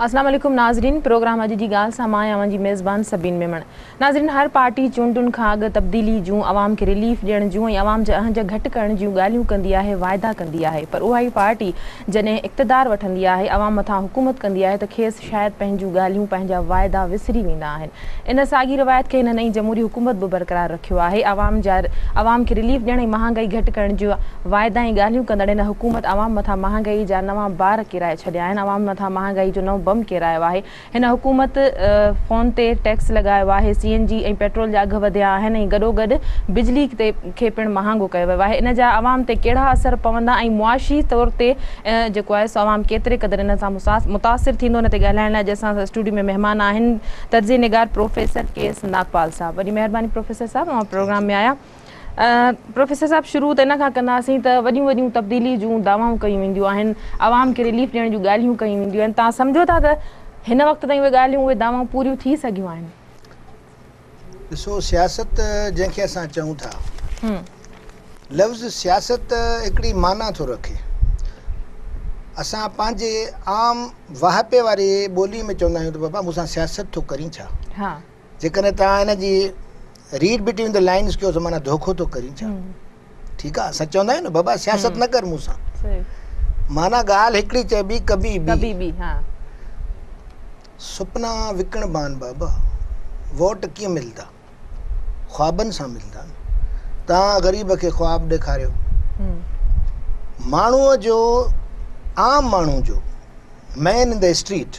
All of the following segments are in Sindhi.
اسلام عليڪم ناظرين پروگرام اڄ جي ڳالهه سان مان آهيان اوهان جي ميزبان سبين ميمڻ ناظرين هر پارٽي چونڊن کان اڳ تبديلي جون عوام کي رليف ڏيڻ جون ۽ عوام جا اهنج گهٽ ڪرڻ جون ڳالهيون ڪندي آهي واعدا ڪندي آهي پر اها ئي پارٽي جڏهن اقتدار وٺندي آهي عوام مٿان حڪومت ڪندي آهي ته کيس شايد پنهنجون ڳالهيون پنهنجا واعدا وسري ويندا آهن ان ساڳي روايت کي هن نئين جمهوري حڪومت به برقرار رکيو آهي. عوام جا عوام کي رليف ڏيڻ ۽ مهانگائي گهٽ ڪرڻ جون واعدا ۽ ڳالهيون ڪندڙ هن حڪومت عوام مٿان مهانگائي جا نوان بار ڪيرائي ڇڏيا آهن. عوام مٿان مهانگائي جو نئون بم ڪيرايو آهي. هن حڪومت فون تي ٽيڪس لڳايو آهي، سي اين جي ۽ پيٽرول جا اگهه وڌيا آهن ۽ گڏوگڏ بجلي تي کي پڻ مهانگو ڪيو ويو آهي. ان جا عوام تي ڪهڙا اثر پوندا ۽ معاشي طور تي جيڪو آهي سو عوام ڪيتري قدر ان سان متاثر ٿيندو ان تي ڳالهائڻ لاء اڄ اسان سان اسٽوڊيو ۾ مهمان آهن تجزيي نگار پروفيسر ڪي ايس ناگپال صاحب وڏي مهرباني پروفيسر صاحب اوهان پروگرام ۾ آيا پروفيسر صاحب شروع ته ان کان ڪنداسين ته وڏيون وڏيون تبديلي جون دعوائون ڪيون وينديون آهن عوام کي رليف ڏيڻ جون ڳالهيون ڪيون وينديون آهن توهان سمجهو ٿا ته هن وقت تائين اهي ڳالهيون اهي دعوائون پوريون ٿي سگهيون آهن؟ ڏسو سياست جنهن کي اسان چئون ٿا لفظ سياست هڪڙي معنيٰ ٿو رکي. اسان پنهنجي عام واهپي واري ٻولي ۾ چوندا آهيون ته بابا مون سان سياست ٿو ڪرين ڇا؟ جيڪڏهن توهان هن جي ريڊ بٽوين the lines ڪيو ته معنيٰ ڌوکو ٿو ڪرين ڇا؟ ٺيڪ آهي اسان چوندا آهيون نه بابا سياست نه ڪر مون سان معنيٰ ڳالهه هڪڙي چئبي ڪبي ٻي. سپنا وڪڻبا آهن بابا ووٽ ڪيئن ملدا؟ خوابن سان ملدا نه. توهان غريب کي خواب ڏيکاريو. ماڻهوء جو عام ماڻهو جو مين ان the street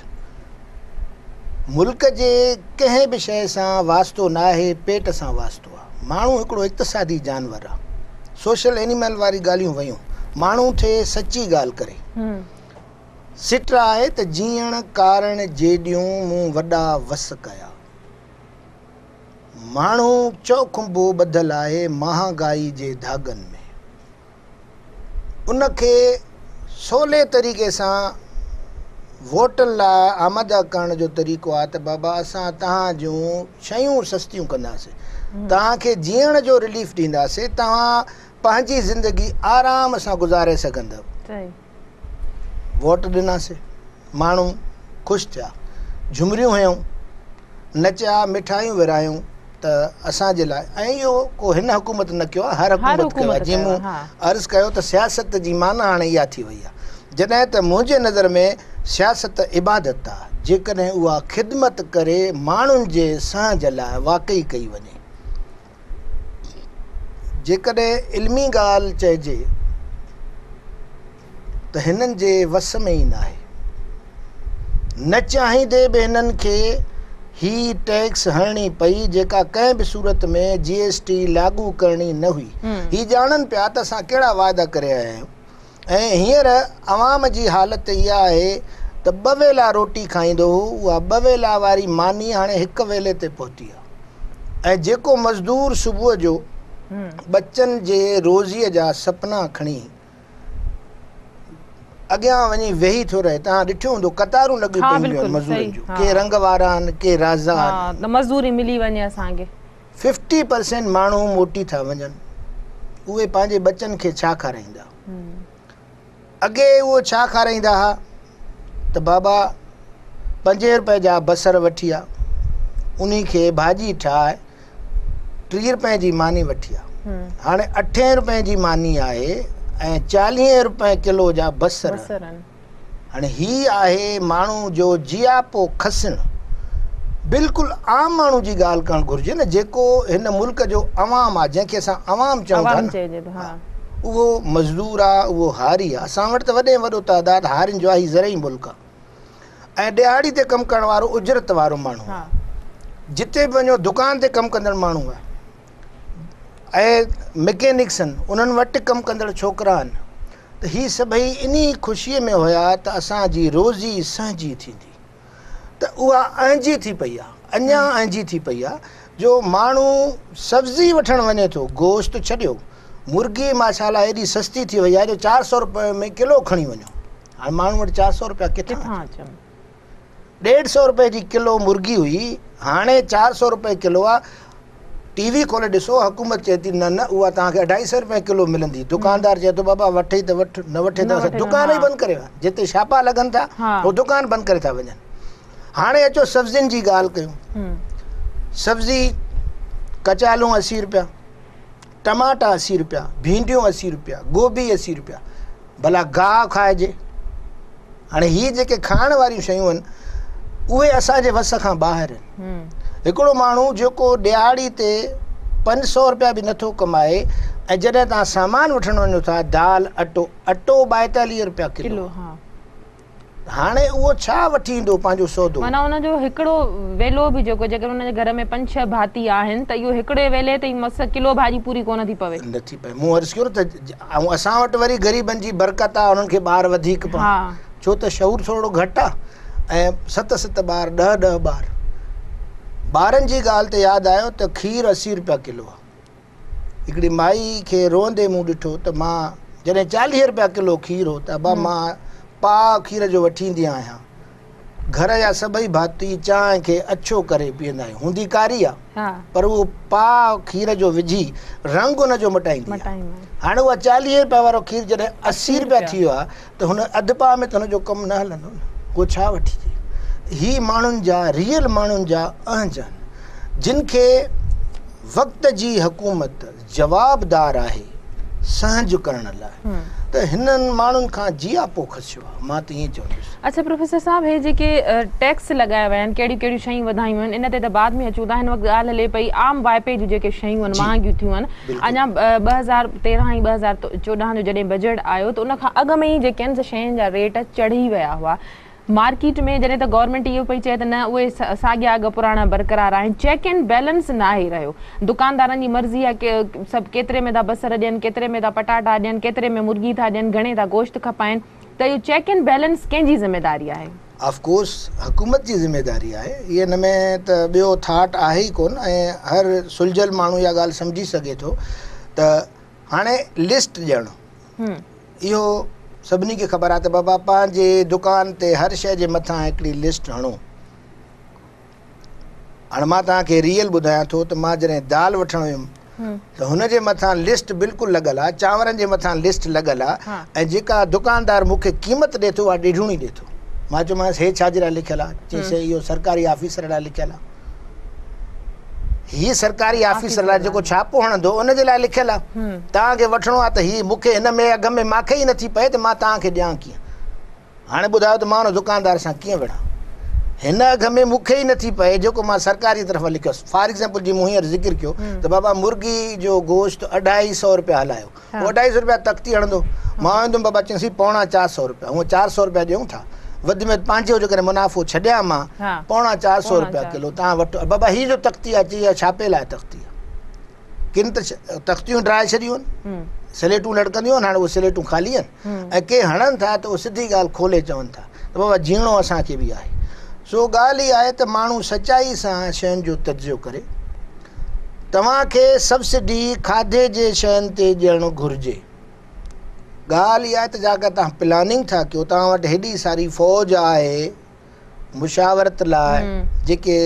ملڪ جي ڪنهن به شيء سان واسطو ناهي پيٽ سان واسطو آهي. ماڻهو هڪڙو اقتصادي جانور آهي. سوشل اينيمل واري ڳالهيون ويون. ماڻهو ٿئي سچي ڳالهه ڪري. سٽ آهي ته جيئڻ ڪارڻ جيڏيون مون وڏا وس ڪيا. ماڻهو چؤکنڀو ٻڌل آهي مهانگائي جي ڌاڳن ۾. ان کي سولي طريقي سان ووٽن لاء آماده ڪرڻ جو طريقو آهي ته بابا اسان توهان جون شيون سستيون ڪنداسين، توهان کي جيئڻ جو رليف ڏينداسين، توهان پنهنجي زندگي آرام سان گذاري سگهندؤ. ووٽ ڏناسي، ماڻهو خوش ٿيا، جهمريون هنيون، نچيا، مٺايون ورهايون ته اسان جي لاء ۽ اهو ڪو هن حڪومت نه ڪيو آهي، هر حڪومت ڪيو آهي، جيئن مون عرض ڪيو ته سياست جي معنيٰ هاڻي اها ٿي وئي آهي، جڏهن ته منهنجي نظر ۾ سياست عبادت آهي، جيڪڏهن اها خدمت ڪري ماڻهن جي سهنج لاء واقعي ڪئي وڃي. جيڪڏهن علمي ڳالهه چئجي ته هنن جي وس ۾ ئي ناهي. نه چاهيندي به هنن کي هي ٽيڪس هڻڻي پئي جيڪا ڪنهن به صورت ۾ جي ايس ٽي لاڳو ڪرڻي نه هئي. هي ڄاڻن پيا ته اسان ڪهڙا واعدا ڪري آيا آهيون. ۽ هينئر عوام جي حالت اها آهي ته ٻه ويلا روٽي کائيندو هو، اها ٻه ويلا واري ماني هاڻي هڪ ويلي تي پهتي آهي ۽ جيڪو مزدور صبح جو ٻچن جي روزيء جا سپنا کڻي اڳيان وڃي ويهي ٿو رهي، توهان ڏٺو هوندو قطارون لڳيون پيون هونديون آهن مزورن جون، ڪي رنگ وارا آهن، ڪي رازا آهن. ته مزدوري ملي وڃي اسان کي. ففٽي پرسينٽ ماڻهو موٽي ٿا وڃن اهي پنهنجي ٻچن کي ڇا کارائيندا اڳي اهو ڇا کارائيندا ها ته بابا پنجين روپئي جا بصر وٺي آ انهي کي ڀاڄي ٺاهه ٽيهه روپئي جي ماني وٺي آ هاڻي اٺين روپئي جي ماني آهي ۽ چاليهين روپئي ڪلو جا بصر هاڻي هي آهي ماڻهو جو جياپو کسڻ. بلڪل عام ماڻهو جي ڳالهه ڪرڻ گهرجي نه جيڪو هن ملڪ جو عوام آهي جنهن کي اسان عوام چئون ٿا نه اهو مزدور آهي اهو هاري آهي اسان وٽ ته وڏي ۾ وڏو تعداد هارين جو آهي هي زرعي ملڪ آهي ۽ ڏهاڙي تي ڪم ڪرڻ وارو اجرت وارو ماڻهو آهي جتي به وڃو دڪان تي ڪم ڪندڙ ماڻهو آهي ۽ مڪينڪس آهن انهن وٽ ڪم ڪندڙ ڇوڪرا آهن ته هي سڀئي انهي خوشيء ۾ هيا ته اسان جي روزي سهنجي ٿيندي ته اها اهنجي ٿي پئي آ، اڃا اهنجي ٿي پئي آ جو ماڻهو سبزي وٺڻ وڃي ٿو، گوشت ڇڏيو، مرغي ماشاءالله ايڏي سستي ٿي وئي آ جو 400 روپئي ۾ ڪلو کڻي وڃو، هاڻي ماڻهو وٽ 400 روپيا ڪٿان اچن؟ 150 روپئي جي ڪلو مرغي هئي، هاڻي 400 روپئي ڪلو آ، ٽي وي کولي ڏسو حڪومت چئي ٿي نه نه اها توهان کي اڍائي سئو روپئي ڪلو ملندي، دڪاندار چئي ٿو بابا وٺئي ته وٺ نه وٺي ته اسان دڪان ئي بند ڪري ويا، جتي ڇاپا لڳن ٿا هو دڪان بند ڪري ٿا وڃن. هاڻي اچو سبزين جي ڳالهه ڪيون. سبزي ڪچالو 80 روپيا، ٽماٽا 80 روپيا، ڀينڊيون 80 روپيا، گوبي 80 روپيا. ڀلا گاهه کائجي؟ هاڻي هي جيڪي کائڻ واريون شيون آهن اهي اسان جي وس کان ٻاهر آهن. هڪڙو ماڻهو جيڪو ڏهاڙي تي 500 روپيا به نٿو ڪمائي ۽ جڏهن توهان سامان وٺڻ وڃو ٿا دال اٽو، اٽو 42 روپيا ڪلو. هاڻي اهو ڇا وٺي ايندو پنهنجو سودو؟ معنيٰ ان جو هڪڙو ويلو به جيڪو جيڪڏهن ان جي گهر ۾ پنج ڇهه ڀاتي آهن ته اهو هڪڙي ويلي تي ئي مس ڪلو ڀاڄي پوري ڪونه ٿي پوي. نه ٿي پوي. مون عرض ڪيو نه ته ۽ اسان وٽ وري غريبن جي برڪت آ انهن کي ٻار وڌيڪ پون ڇو ته شعور ٿورڙو گهٽ آ ۽ ست ست ٻار ڏهه ڏهه ٻار. ٻارن جي ڳالهه تي ياد آيو ته کير 80 روپيا ڪلو آ. هڪڙي مائي کي روئندي مون ڏٺو ته مان جڏهن 40 روپيا ڪلو کير هو ته ابا مان پاء کير جو وٺي ايندي آهيان. گهر جا سڀئي ڀاتي چانهه کي اڇو ڪري پيئندا آهيون. هوندي ڪاري آ پر اهو پاء کير جو وجهي رنگ ان جو مٽائيندي آ. هاڻي اها 40 روپيا وارو کير جڏهن 80 روپيا ٿي ويو آ ته هن اڌ پاء ۾ ته هن جو ڪم نه هلندو نه، اهو ڇا وٺجي؟ هي ماڻهن جا ريئل ماڻهن جا اهنج آهن، جن کي وقت جي حڪومت جوابدار آهي سهنج ڪرڻ لاء ته هنن ماڻهن کان جياپو کسيو آهي، مان ته ائين چوندس. اڇا پروفيسر صاحب هي جيڪي ٽيڪس لڳايا ويا آهن ڪهڙيون ڪهڙيون شيون وڌايون آهن ان تي ته بعد ۾ اچون ٿا هن وقت ڳالهه هلي پئي عام واهپي جون جيڪي شيون آهن مهانگيون ٿيون آهن اڃا 2013 ۽ 2014 جو جڏهن بجيٽ آيو ته ان کان اڳ ۾ ئي جيڪي آهن شين جا ريٽ چڙهي ويا هئا مارڪيٽ ۾ جڏهن ته گورنمينٽ اهو پئي چئي ته نه اهي ساڳيا اگهه پراڻا برقرار آهن چيڪ اينڊ بيلنس ناهي رهيو دڪاندارن جي مرضي آهي سڀ ڪيتري ۾ ٿا بصر ڏين ڪيتري ۾ ٿا پٽاٽا ڏين ڪيتري ۾ مرغي ٿا ڏين گهڻي ٿا گوشت کپائين ته اهو چيڪ اينڊ بيلنس ڪنهن جي ذميواري آهي؟ آف ڪورس حڪومت جي ذميواري آهي هي ان ۾ ته ٻيو ٿاٽ آهي ئي ڪون ۽ هر سلجهيل ماڻهو اها ڳالهه سمجهي سگهي ٿو ته هاڻي لسٽ ڏيڻ اهو سڀني کي خبر آهي ته بابا پنهنجي دڪان تي هر شيء جي مٿان هڪڙي لسٽ هڻو. هاڻي مان توهان کي ريئل ٻڌايان ٿو ته مان جڏهن دال وٺڻ ويم ته هن جي مٿان لسٽ بلڪل لڳل آهي، چانورن جي مٿان لسٽ لڳل آهي ۽ جيڪا دڪاندار مون کي قيمت ڏي ٿو اها ڏيڍوڻي ڏي ٿو. مان چيومانس هي ڇا جي لاء لکيل آهي؟ چيائين سائين اهو سرڪاري آفيسر لاء لکيل آهي. هي سرڪاري آفيسر لاء جيڪو ڇاپو هڻندو ان جي لاء لکيل آهي. توهان کي وٺڻو آهي ته هي مون کي هن ۾ اگهه ۾ مان کي ئي نٿي پئي ته مان توهان کي ڏيان ڪيئن؟ هاڻي ٻڌايو ته مان ان دڪاندار سان ڪيئن وڙهان؟ هن اگهه ۾ مون کي ئي نٿي پئي جيڪو مان سرڪاري طرفان لکيو. فار ايگزامپل جيئن مون هينئر ذڪر ڪيو ته بابا مرغي جو گوشت 250 روپيا هلايو. هو 250 روپيا تختي هڻندو. مان ويندم بابا چيائين 375 روپيا. هونء 400 روپيا ڏيون ٿا. وڌ ۾ وڌ پنهنجو جيڪڏهن منافعو ڇڏيان مان 375 روپيا ڪلو توهان وٺو. بابا هي جو تختي آهي چي اها ڇاپي لاء تختي آهي. ڪن ته تختيون ڊاهي ڇڏيون آهن، سليٽون لڙڪنديون آهن، هاڻي اهي سليٽون خالي آهن ۽ ڪي هڻن ٿا ته اهي سڌي ڳالهه کولي چون ٿا ته بابا جيئڻو اسان کي به آهي. سو ڳالهه اها آهي ته ماڻهو سچائي سان شين جو تجزيو ڪري. توهان کي سبسڊي کاڌي جي شين تي ڏيڻ گهرجي. ڳالهه اها آهي ته جيڪا توهان پلاننگ ٿا ڪيو، توهان وٽ هيڏي ساري فوج آهي، مشاورت لاء جيڪي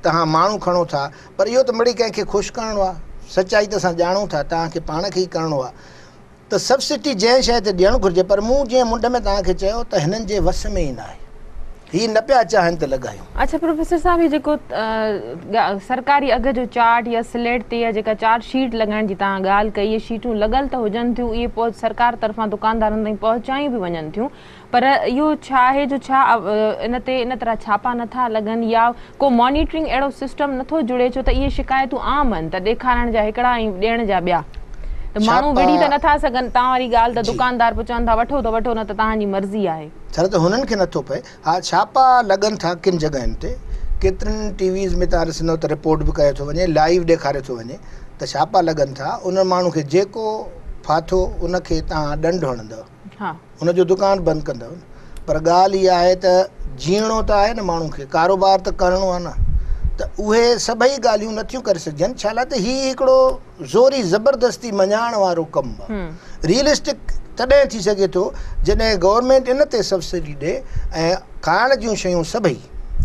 توهان ماڻهو کڻو ٿا پر اهو ته مڙئي ڪنهن کي خوش ڪرڻو آهي سچائي ته اسان ڄاڻون ٿا توهان کي پاڻ کي ئي ڪرڻو آهي ته سبسڊي جنهن شيء تي ڏيڻ گهرجي پر مون جيئن منڍ ۾ توهان کي چيو ته هنن جي وس ۾ ئي ناهي هي نه پيا چاهين ته لڳايون. اڇا پروفيسر صاحب هي جيڪو سرڪاري اگهه جو چارٽ يا سليٽ تي يا جيڪا چارٽ شيٽ لڳائڻ جي توهان ڳالهه ڪئي اهي شيٽون لڳل ته هجن ٿيون اهي پوء سرڪار طرفان دڪاندارن تائين پهچايون به وڃن ٿيون پر اهو ڇا آهي جو ڇا ان تي ان طرح ڇاپا نٿا لڳن يا ڪو مانيٽرنگ اهڙو سسٽم نٿو جڙي ڇو ته اهي شڪايتون عام آهن ته ڏيکارڻ جا هڪڙا ۽ ڏيڻ جا ٻيا ته ماڻهو وڙهي ته نٿا سگهن توهان واري ڳالهه ته دڪاندار پوء چون ٿا وٺو ته وٺو نه ته توهان جي مرضي آهي. ڇا ته هنن کي نٿو پئي. ها ڇاپا لڳن ٿا ڪن جڳهين تي ڪيترين ٽي ويز ۾ توهان ڏسندو ته رپورٽ به ڪيو ٿو وڃي لائيو ڏيکاريو ٿو وڃي ته ڇاپا لڳن ٿا ان ماڻهو کي جيڪو ڦاٿو ان کي توهان ڏنڊ هڻندؤ. ان جو دڪان بند ڪندؤ نه پر ڳالهه اها آهي ته جيئڻو ته آهي نه ماڻهو کي ڪاروبار ته ڪرڻو آهي نه ته اهي سڀئي ڳالهيون نٿيون ڪري سگهجن ڇا لاء ته هي هڪڙو زوري زبردستي مڃائڻ وارو ڪم آهي ريئلسٽڪ تڏهن ٿي سگهي ٿو جڏهن گورنمينٽ ان تي سبسڊي ڏي ۽ کائڻ جون شيون سڀئي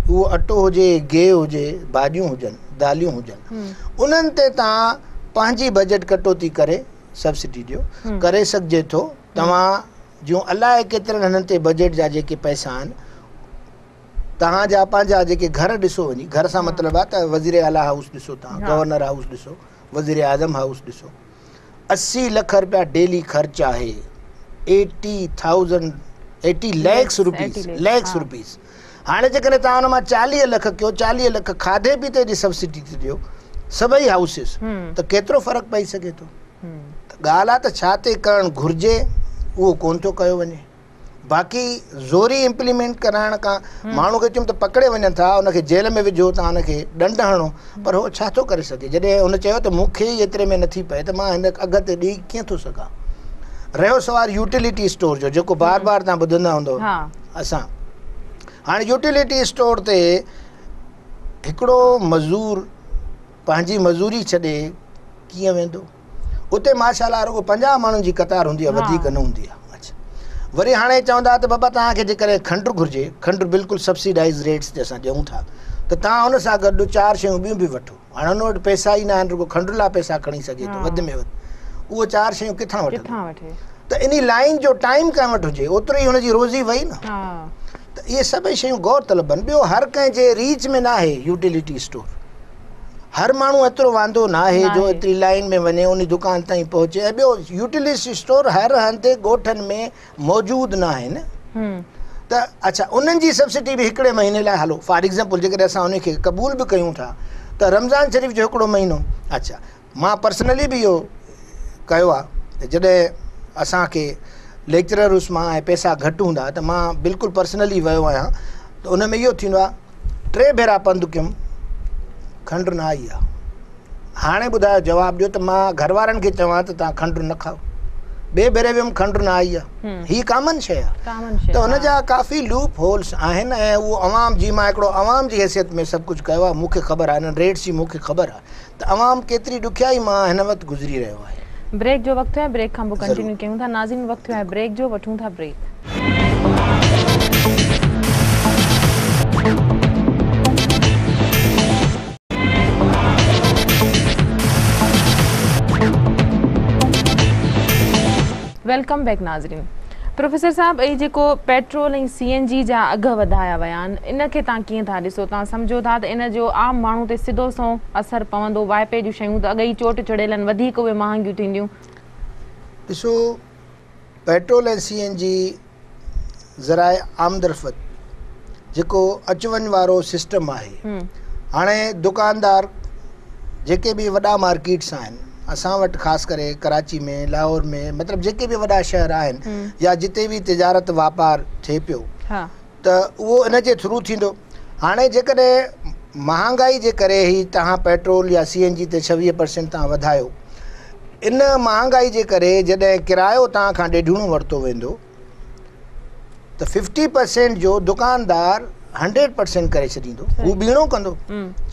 اهو اٽو هجي گيهه هجي ڀاڄيون هجن داليون هجن انهن تي توهان پنهنجي بجيٽ ڪٽوتي ڪري سبسڊي ڏيو ڪري سگهجي ٿو توهان جون الائي ڪيترن هنن تي بجيٽ جا جيڪي پئسا آهن توهان جا پنهنجا جيڪي گهر ڏسو وڃي گهر سان مطلب آهي ته وزير اعليٰ هائوس ڏسو توهان گورنر هائوس ڏسو وزير اعظم هائوس ڏسو 80 لک رپيا ڊيلي خرچ آهي 80 thousand 80 lakhs rupees lakhs rupees هاڻي جيڪڏهن توهان ان مان 40 لک ڪيو 40 لک کاڌي پيتي جي سبسڊي ٿي ڏيو سڀئي هائوسز ته ڪيترو فرق پئي سگهي ٿو ته ڳالهه آهي ته ڇا تي ڪرڻ گهرجي اهو ڪونه ٿو ڪيو وڃي باقي زوري امپليمينٽ ڪرائڻ کان ماڻهو کي چون ته پڪڙي وڃن ٿا ان کي جيل ۾ وجهو توهان ان کي ڏنڊ هڻو پر هو ڇا ٿو ڪري سگهي جڏهن هن چيو ته مون کي ئي ايتري ۾ نٿي پئي ته مان هن اگهه تي ڏئي ڪيئن ٿو سگهان رهيو سوال يوٽيلٽي اسٽور جو جيڪو بار بار توهان ٻڌندا هوندو اسان هاڻي يوٽيلٽي اسٽور تي هڪڙو مزور پنهنجي مزوري ڇڏي ڪيئن ويندو اتي ماشاء الله رڳو 50 ماڻهن جي قطار هوندي آهي وڌيڪ نه هوندي آهي اڇا وري هاڻي چوندا ته بابا توهان کي جيڪڏهن کنڊ گهرجي کنڊ بلڪل سبسيڊائز ريٽس تي اسان ڏيون ٿا ته توهان ان سان گڏ چار شيون ٻيون به وٺو هاڻي هن وٽ پئسا ئي نه آهن رڳو کنڊ لاء پئسا کڻي سگهي ٿو وڌ ۾ وڌ اهو چار شيون ڪٿان وٺندو ته انهي لائين جو ٽائيم ڪنهن وٽ هجي اوترو ئي هن جي روزي وئي نه ته اهي سڀئي شيون غور طلب آهن ٻيو هر ڪنهن جي ريچ ۾ ناهي يوٽيلٽي اسٽور هر ماڻهو ايترو واندو ناهي جو ايتري لائين ۾ وڃي ان دڪان تائين پهچي ۽ ٻيو يوٽيلٽي اسٽور هر هنڌ ڳوٺن ۾ موجود ناهن ته اڇا انهن جي سبسڊي به هڪڙي مهيني لاء هلو فار ايگزامپل جيڪڏهن اسان ان کي قبول به ڪيون ٿا ته رمضان شريف جو هڪڙو مهينو اڇا مان پرسنلي به اهو ڪيو آهي ته جڏهن اسان کي ليڪچرر هوس مان ۽ پئسا گهٽ هوندا ته مان بلڪل پرسنلي ويو آهيان ته ان ۾ اهو ٿيندو آهي ٽي ڀيرا پنڌ ڪيم کنڊ نه آئي آهي هاڻي ٻڌايو جواب ڏيو ته مان گهر وارن کي چوان ته توهان کنڊ نه کائو ٻئي ڀيري ويم کنڊ نه آئي آهي هي ڪامن شيء آهي ته ان جا ڪافي لوپ هولس آهن ۽ اهو عوام جي مان هڪڙو عوام جي حيثيت ۾ سڀ ڪجهه ڪيو آهي مون کي خبر آهي انهن ريٽس جي مون کي خبر آهي ته عوام ڪيتري ڏکيائي مان هن وقت گذري رهيو آهي. بريڪ جو وقت ٿيو آهي بريڪ کان پوء ڪنٽينيو ڪيون ٿا ناظرين وقت ٿيو آهي بريڪ جو وٺون ٿا بريڪ. Welcome back ناظرين پروفيسر صاحب هي جيڪو پيٽرول ۽ سي اين جي جا اگهه وڌايا ويا آهن ان کي توهان ڪيئن ٿا ڏسو توهان سمجهو ٿا ته ان جو عام ماڻهو تي سڌو سنئون اثر پوندو واهپي جون شيون ته اڳ ئي چوٽ چڙهيل آهن وڌيڪ اهي مهانگيون ٿينديون. ڏسو پيٽرول ۽ سي اين جي ذرائع آمدرفت جيڪو اچ وڃ وارو سسٽم آهي هاڻي دڪاندار جيڪي به وڏا مارڪيٽس آهن اسان وٽ خاص ڪري ڪراچي ۾ لاهور ۾ مطلب جيڪي به وڏا شهر آهن يا جتي به تجارت واپار ٿئي پيو ته اهو ان جي ٿرو ٿيندو هاڻي جيڪڏهن مهانگائي جي ڪري هي توهان پيٽرول يا سي اين جي تي 26 پرسنٽ توهان وڌايو ان مهانگائي جي ڪري جڏهن ڪرايو توهان کان ڏيڍوڻو ورتو ويندو ته ففٽي پرسينٽ جو دڪاندار هنڊريڊ پرسينٽ ڪري ڇڏيندو هو ٻيڻو ڪندو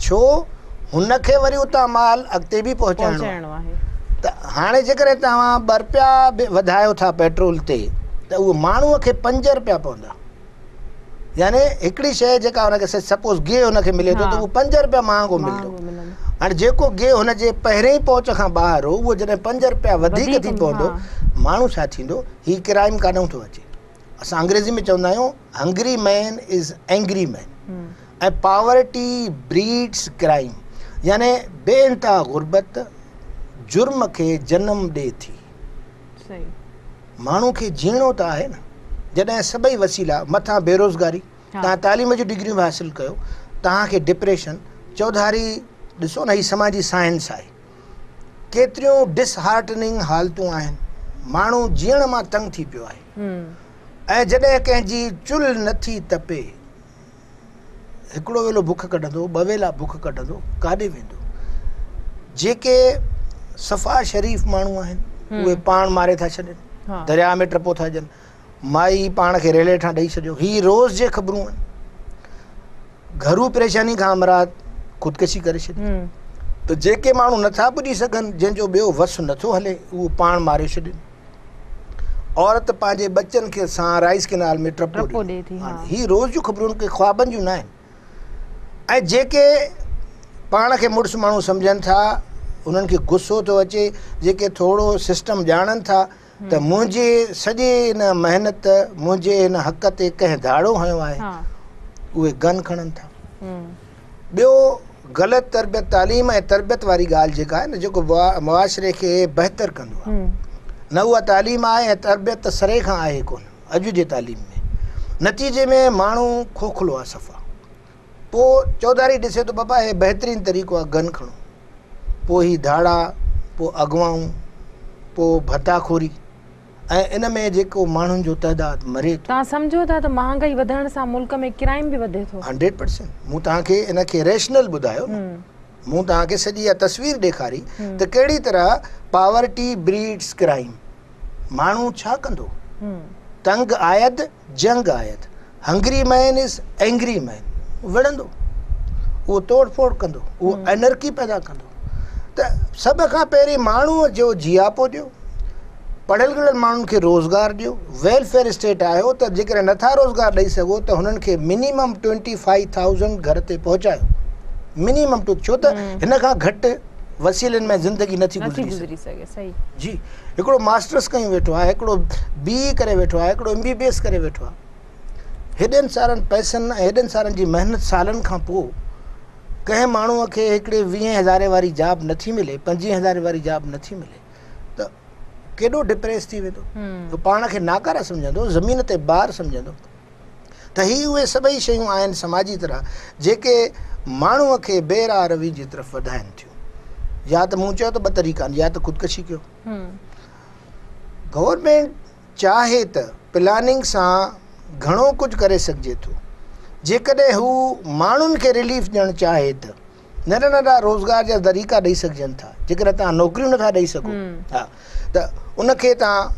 ڇو هن کي وري اتان مال اڳتي به پهچائڻو آهي ته هاڻي جيڪڏهن توهان ٻه رپيا به وڌايو ٿا پيٽرول تي ته اهو ماڻهوء کي پنج رپيا پوندا يعني هڪڙي شيء جيڪا هن کي سپوز گيهه هن کي ملي ٿو ته اهو پنج رپيا مهانگو ملندو هاڻي جيڪو گيهه هن جي پهرين پهچ کان ٻاهر هو اهو جڏهن پنج رپيا وڌيڪ ٿي پوندو ماڻهو ڇا ٿيندو هي ڪرائم ڪاڏانهن ٿو اچي اسان انگريزي ۾ چوندا آهيون hungry man is angry man ۽ poverty breeds crime يعني بي انتها غربت جرم کي جنم ڏي ٿي ماڻهو کي جيئڻو ته آهي نه جڏهن سڀئي وسيلا مٿان بيروزگاري توهان تعليم جون ڊگريون به حاصل ڪيو توهان کي ڊپريشن چوڌاري ڏسو نه هي سماجي سائنس آهي ڪيتريون ڊس هارٽننگ حالتون آهن ماڻهو جيئڻ مان تنگ ٿي پيو آهي ۽ جڏهن ڪنهن جي چلهه نٿي تپي هڪڙو ويلو بک ڪڍندو ٻه ويلا بک ڪڍندو ڪاڏي ويندو جيڪي صفا شريف ماڻهو آهن اهي پاڻ ماري ٿا ڇڏن درياء ۾ ٽپو ٿا ڏين مائي پاڻ کي ريل هيٺان ڏئي ڇڏيو هي روز جي خبرون آهن گهرو پريشاني کان مراد خودڪشي ڪري ڇڏي ته جيڪي ماڻهو نٿا پڄي سگهن جنهن جو ٻيو وس نٿو هلي اهو پاڻ ماري ڇڏين عورت پنهنجي ٻچن کي سان رائس ڪينال ۾ ٽپو ڏئي ٿي. هي روز جون خبرون ڪي خوابن جون ناهن ۽ جيڪي پاڻ کي مڙس ماڻهو سمجهن ٿا انهن کي غصو ٿو اچي جيڪي ٿورو سسٽم ڄاڻن ٿا ته منهنجي سڄي هن محنت منهنجي هن حق تي ڪنهن ڌاڙو هنيو آهي اهي گن کڻن ٿا. ٻيو غلط تربيت تعليم ۽ تربيت واري ڳالهه جيڪا آهي نه جيڪو معاشري کي بهتر ڪندو آهي نه اها تعليم آهي ۽ تربيت ته سري کان آهي ڪونه اڄ جي تعليم ۾ نتيجي ۾ ماڻهو کوکلو آهي صفا پوء چوڌاري ڏسي ٿو بابا هي بهترين طريقو آهي گن کڻو پوء هي ڌاڙا پوء اغوائون پوء ڀتا خوري ۽ ان ۾ جيڪو ماڻهن جو تعداد مري ٿو. توهان سمجهو ٿا ته مهانگائي وڌڻ سان ملڪ ۾ ڪرائيم به وڌي ٿو؟ 100% مون توهان کي ان کي ريشنل ٻڌايو نه مون توهان کي سڄي اها تصوير ڏيکاري ته ڪهڙي طرح پاورٽي بريڊس ڪرائيم ماڻهو ڇا ڪندو تنگ آيد جنگ آيد، Hungry man is angry man، وڙهندو، اهو توڙ ڦوڙ ڪندو، اهو انرڪي پيدا ڪندو ته سڀ کان پهرين ماڻهوء جو جياپو ڏيو، پڙهيل ڳڙهيل ماڻهن کي روزگار ڏيو، ويلفيئر اسٽيٽ آهيو ته جيڪڏهن نٿا روزگار ڏئي سگهو ته هنن کي منيمم 25,000 گهر تي پهچايو، منيمم ٽو ڇو ته هن کان گهٽ وسيلن ۾ زندگي نٿي گذري سگهي. جي هڪڙو ماسٽرس ڪيون ويٺو آهي، هڪڙو بي اي ڪري ويٺو آهي، هڪڙو ايم بي بي ايس ڪري ويٺو آهي. هيڏن سارن پئسن ۽ هيڏن سارن جي محنت سالن کان پوء ڪنهن ماڻهوء کي هڪڙي ويهين هزاري واري جاب نٿي ملي، پنجويهين هزاري واري جاب نٿي ملي ته ڪيڏو ڊپريس ٿي ويندو. هو پاڻ کي ناڪاره سمجهندو، زمين تي بار سمجهندو. ته هي اهي سڀئي شيون آهن سماجي طرح جيڪي ماڻهوء کي بي راهه روي جي طرف وڌائن ٿيون. يا ته مون چيو ته ٻه طريقا آهن يا ته خودڪشي ڪيو. گورنمينٽ چاهي ته پلاننگ سان گهڻو ڪجهه ڪري سگهجي ٿو. جيڪڏهن هو ماڻهن کي رليف ڏيڻ چاهي ته ننڍا ننڍا روزگار جا طريقا ڏئي سگهجن ٿا. جيڪڏهن توهان نوڪريون نٿا ڏئي سگهو ها ته ان کي توهان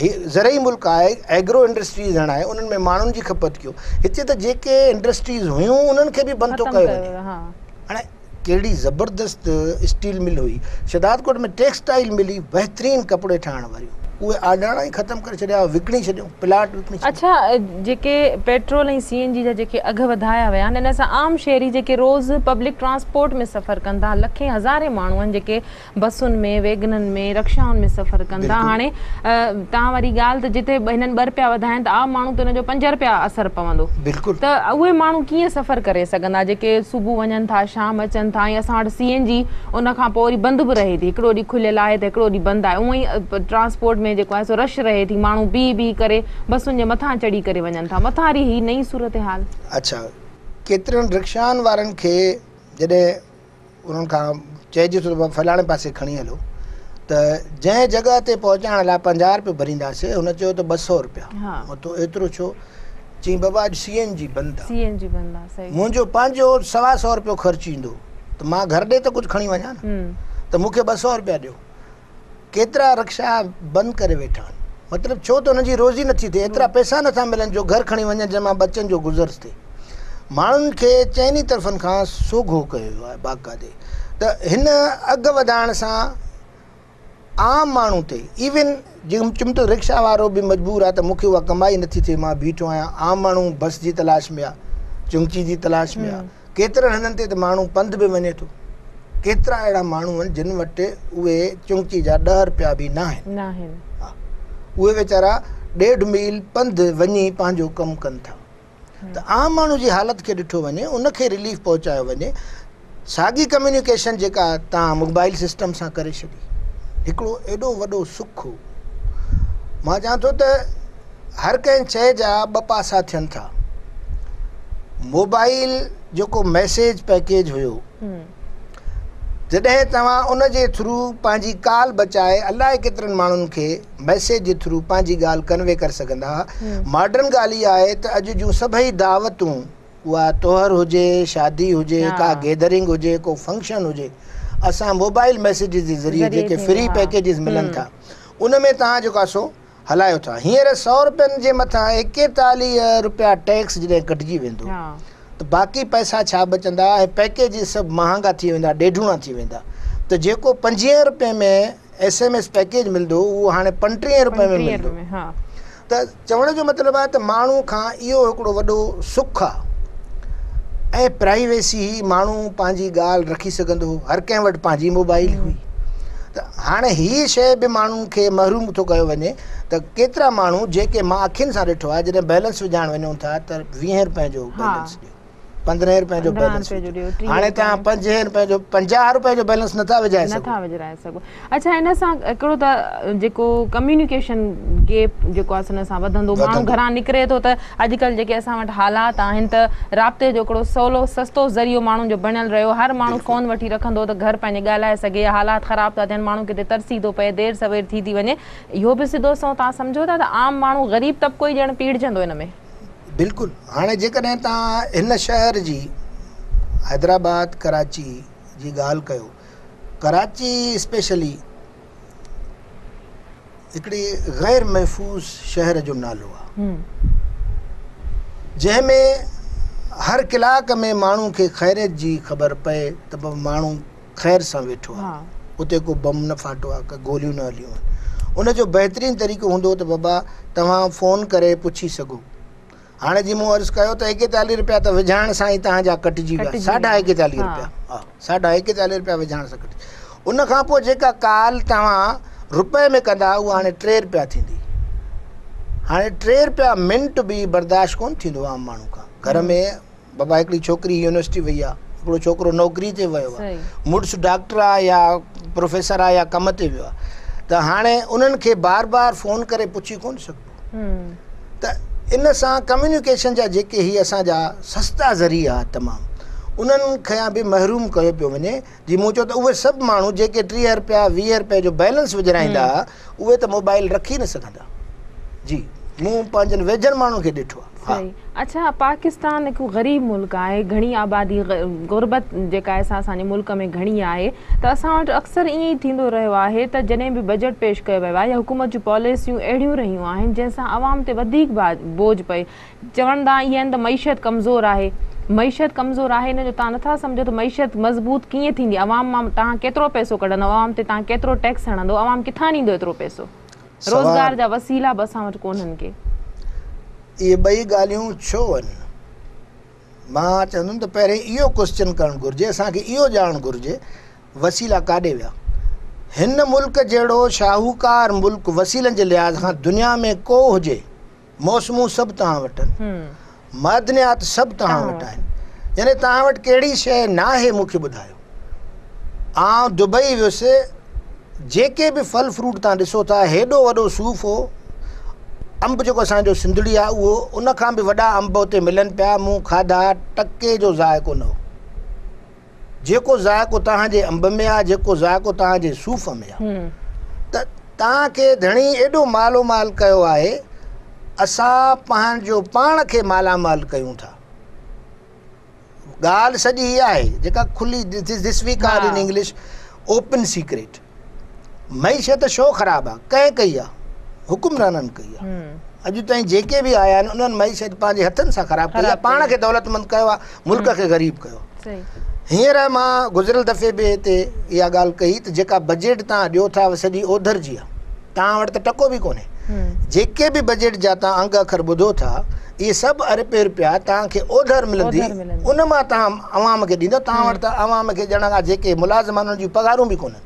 هي زرعي ملڪ آهي ايگرو انڊسٽريز هڻائي انهن ۾ ماڻهن جي کپت ڪيو. هتي ته جيڪي انڊسٽريز هيون انهن کي به بند ٿو ڪيو وڃي. هاڻي ڪهڙي زبردست اسٽيل مل هئي شهدادڪوٽ ۾ ٽيڪسٽائل مل هئي بهترين ڪپڙي ٺاهڻ واريون اهي آڏاڻا ئي ختم ڪري ڇڏيا وڪڻي ڇڏيون پلاٽ وڪڻي ڇڏيا. اڇا جيڪي پيٽرول ۽ سي اين جي جا جيڪي اگهه وڌايا ويا آهن ان سان عام شهري جيڪي روز پبلڪ ٽرانسپورٽ ۾ سفر ڪن ٿا لکين هزارين ماڻهو آهن جيڪي بسن ۾ ويگنن ۾ رڪشائن ۾ سفر ڪن ٿا هاڻي توهان واري ڳالهه ته جتي هنن ٻه رپيا وڌايا آهن ته عام ماڻهو تي ان جو پنج رپيا اثر پوندو ته اهي ماڻهو ڪيئن سفر ڪري سگهندا جيڪي صبح وڃن ٿا شام اچن ٿا ۽ اسان وٽ سي اين جي ان کان پوء وري بند به رهي ٿي هڪڙو ڏينهن کليل آهي ته هڪڙو ڏينهن بند آهي اونئن ئي ٽرانسپورٽ ۾ جيڪو آهي سو رش رهي ٿي ماڻهو بيهي بيهي ڪري بسن جي مٿان چڙهي ڪري وڃن ٿا مٿان وري هي نئين صورتحال. اڇا ڪيترن رڪشائن وارن کي جڏهن انهن کان چئجي ٿو ته فلاڻي پاسي کڻي هلو ته جنهن جڳهه تي پهچائڻ لاء 50 روپيو ڀرينداسي هن چيو ته 200 روپيا تو ايترو ڇو چيائين بابا اڄ سي اين جي بند آ سي اين جي بند آ صحيح منهنجو پنهنجو 125 روپيو خرچ ايندو ته مان گهر ڏي ته ڪجهه کڻي وڃان نه ته مون کي 200 روپيا ڏيو ڪيترا رڪشا بند ڪري ويٺا آهن مطلب ڇو ته انهن جي روزي نٿي ٿئي ايترا پئسا نٿا ملن جو گهر کڻي وڃن جنهن مان ٻچن جو گذر ٿئي ماڻهن کي چئني طرفن کان سوگهو ڪيو ويو آهي باقاعدي ته هن اگهه وڌائڻ سان عام ماڻهو تي ايون جي چم ته رڪشا وارو به مجبور آهي ته مونکي اها ڪمائي نٿي ٿئي مان بيٺو آهيان عام ماڻهو بس جي تلاش ۾ آهي چنگچي جي تلاش ۾ آهي ڪيترن هنڌن تي ته ماڻهو پنڌ به وڃي ٿو. ڪيترا اهڙا ماڻهو آهن جن وٽ اهي چنگچي جا 10 رپيا به ناهن. ناهن. ها. اهي ويچارا ڏيڍ ميل پنڌ وڃي پنهنجو ڪم ڪن ٿا. ته عام ماڻهو جي حالت کي ڏٺو وڃي ان کي رليف پهچايو وڃي. ساڳي ڪميونيڪيشن جيڪا توهان موبائل سسٽم سان ڪري ڇڏي. هڪڙو ايڏو وڏو سک هو. مان چوان ٿو ته هر ڪنهن شيء جا ٻه پاسا ٿين ٿا. موبائل جيڪو ميسيج پيڪيج هيو جڏهن توهان ان جي ٿرو پنهنجي ڪال بچائي الائي ڪيترن ماڻهن کي ميسيج جي ٿرو پنهنجي ڳالهه ڪنوي ڪري سگهندا ها. ماڊرن ڳالهه اها آهي ته اڄ جون سڀئي دعوتون اها طهر هجي، شادي هجي، ڪا گيدرنگ هجي، ڪو فنڪشن هجي اسان موبائل ميسيجز جي ذريعي جيڪي فري پيڪيجز ملن ٿا ان ۾ توهان جيڪو آهي سو هلايو ٿا. هينئر سئو رپين جي مٿان 41 رپيا ٽيڪس جڏهن ڪٽجي ويندو ته باقي پئسا ڇا بچندا ۽ پيڪيجز سڀ مهانگا ٿي ويندا، ڏيڍوڻا ٿي ويندا ته جيڪو 25 رپين ۾ ايس ايم ايس پيڪيج ملندو اهو هاڻي 35 رپين ۾ ملندو ته چوڻ جو مطلب آهي ته ماڻهو کان اهو هڪڙو وڏو سک آهي ۽ پرائيويسي هئي ماڻهو پنهنجي ڳالهه رکي سگهندو هو هر ڪنهن وٽ پنهنجي موبائل هئي ته هاڻي هي شيء به ماڻهن کي محروم ٿو ڪيو وڃي ته ڪيترا ماڻهو جيڪي مان اکين سان ڏٺو آهي جڏهن بيلنس وجهائڻ وڃون ٿا ته 20 رپين جو بيلنس ڏيو. 15 رپين جو بيلنس هاڻي توهان 5 رپين جو 50 رپين جو بيلنس نٿا وجهائي سگهو. نٿا وجهرائي سگهو. اڇا ان سان هڪڙو ته جيڪو ڪميونيڪيشن گيپ جيڪو آهي ان سان وڌندو ماڻهو گهران نڪري ٿو ته اڄڪلهه جيڪي اسان وٽ حالات آهن ته رابطي جو هڪڙو سولو سستو ذريعو ماڻهن جو بڻيل رهيو هر ماڻهو فون وٺي رکندو ته گهر پنهنجي ڳالهائي سگهي يا حالات خراب ٿا ٿين ماڻهو ڪٿي ترسي ٿو پئي دير سوير ٿي ٿي وڃي اهو به سڌو سنئون توهان سمجهو ٿا ته عام ماڻهو غريب طبقو ئي ڄڻ پيڙجندو ان ۾. بلڪل هاڻي جيڪڏهن توهان هن شهر جي حيدرآباد ڪراچي جي ڳالهه ڪيو ڪراچي اسپيشلي هڪڙي غير محفوظ شهر جو نالو آهي جنهن ۾ هر ڪلاڪ ۾ ماڻهو کي خيريت جي خبر پئي ته بابا ماڻهو خير سان ويٺو آهي اتي ڪو بم نه ڦاٽو آهي ڪا گوليون نه هليون آهن ان جو بهترين طريقو هوندو ته بابا توهان فون ڪري پڇي سگهو هاڻي جي مون عرض ڪيو ته ايڪيتاليهه رپيا ته وجهائڻ سان ئي توهان جا ڪٽجي ويا ساڍا ايڪيتاليهه رپيا ها ساڍا ايڪيتاليهه رپيا وجهائڻ سان ڪٽجي ان کان پوء جيڪا ڪال توهان رپئي ۾ ڪندا اها هاڻي ٽي رپيا ٿيندي هاڻي ٽي رپيا منٽ به برداشت ڪون ٿيندو عام ماڻهو کان گهر ۾ بابا هڪڙي ڇوڪري يونيورسٽي وئي آ هڪڙو ڇوڪرو نوڪري تي ويو آ مڙس ڊاڪٽر آ يا پروفيسر آ يا ڪم تي ويو آ ته هاڻي انهن کي بار بار فون ڪري پڇي ڪون سگهبو ته ان سان ڪميونيڪيشن جا جيڪي هي اسان جا سستا ذريعا تمام انهن کان به محروم ڪيو پيو وڃي جي مون چيو ته اهي سڀ ماڻهو جيڪي 30 رپيا 20 رپئي جو بيلنس وجهرائيندا هئا اهي ته موبائل رکي نه سگهندا جي مون پنهنجن ويجهن ماڻهن کي ڏٺو آهي. صحيح اڇا پاڪستان هڪ غريب ملڪ آهي گهڻي آبادي غربت جيڪا آهي سا اسان جي ملڪ ۾ گهڻي آهي ته اسان وٽ اڪثر ائين ئي ٿيندو رهيو آهي ته جڏهن به بجيٽ پيش ڪيو ويو آهي يا حڪومت جون پاليسيون اهڙيون رهيون آهن جنهن سان عوام تي وڌيڪ بوجه پئي چوندا اهي آهن ته معيشت ڪمزور آهي معيشت ڪمزور آهي ان جو توهان نٿا سمجهو ته معيشت مضبوط ڪيئن ٿيندي عوام مان توهان ڪيترو پئسو ڪڍندو عوام تي توهان ڪيترو ٽيڪس هڻندو عوام ڪٿان ڏيندو ايترو پئسو روزگار جا وسيلا به اسان وٽ ڪونهن ڪي. اهي ٻئي ڳالهيون ڇو آهن؟ مان چوندم ته پهرين اهو ڪوسچن ڪرڻ گهرجي، اسان کي اهو ڄاڻڻ گهرجي وسيلا ڪاڏي ويا؟ هن ملڪ جهڙو شاهوڪار ملڪ وسيلن جي لحاظ کان دنيا ۾ ڪو هجي موسمون سڀ توهان وٽ آهن، معدنيات سڀ توهان وٽ آهن، يعني توهان وٽ ڪهڙي شيء ناهي مون کي ٻڌايو. آئون دبئي ويس، جيڪي به ڦل فروٽ توهان ڏسو ٿا، هيڏو وڏو صوف هو، انب جيڪو اسان جو سنڌڙي آهي اهو ان کان به وڏا انب اتي ملن پيا، مون کاڌا، ٽڪي جو ذائقو نه هو. جيڪو ذائقو توهان جي انب ۾ آ، جيڪو ذائقو توهان جي صوف ۾ آ. ته توهان کي ڌڻي ايڏو مالو مال ڪيو آهي، اسان پنهنجو پاڻ کي مالا مال ڪيون ٿا. ڳالهه سڄي اها آهي، جيڪا کلي this we call in English open secret. معيشت ڇو خراب آ؟ ڪنهن ڪئي آ؟ حڪمرانن ڪئي آ. اڄ تائين جيڪي به آيا آهن انهن معيشت پنهنجي هٿن سان خراب ڪئي آ، پاڻ کي دولتمند ڪيو آ، ملڪ کي غريب ڪيو آ. هينئر مان گذريل دفعي به هتي اها ڳالهه ڪئي ته جيڪا بجيٽ توهان ڏيو ٿا اها سڄي اوڌر جي آ. توهان وٽ ته ٽڪو به ڪونهي. جيڪي به بجيٽ جا توهان انگ اکر ٻڌو ٿا اهي سڀ اربين رپيا توهان کي اوڌر ملندي ان مان توهان عوام کي ڏيندؤ. توهان وٽ ته عوام کي ڏيڻ کان جيڪي ملازم آهن انهن جون پگهارون به ڪونهن.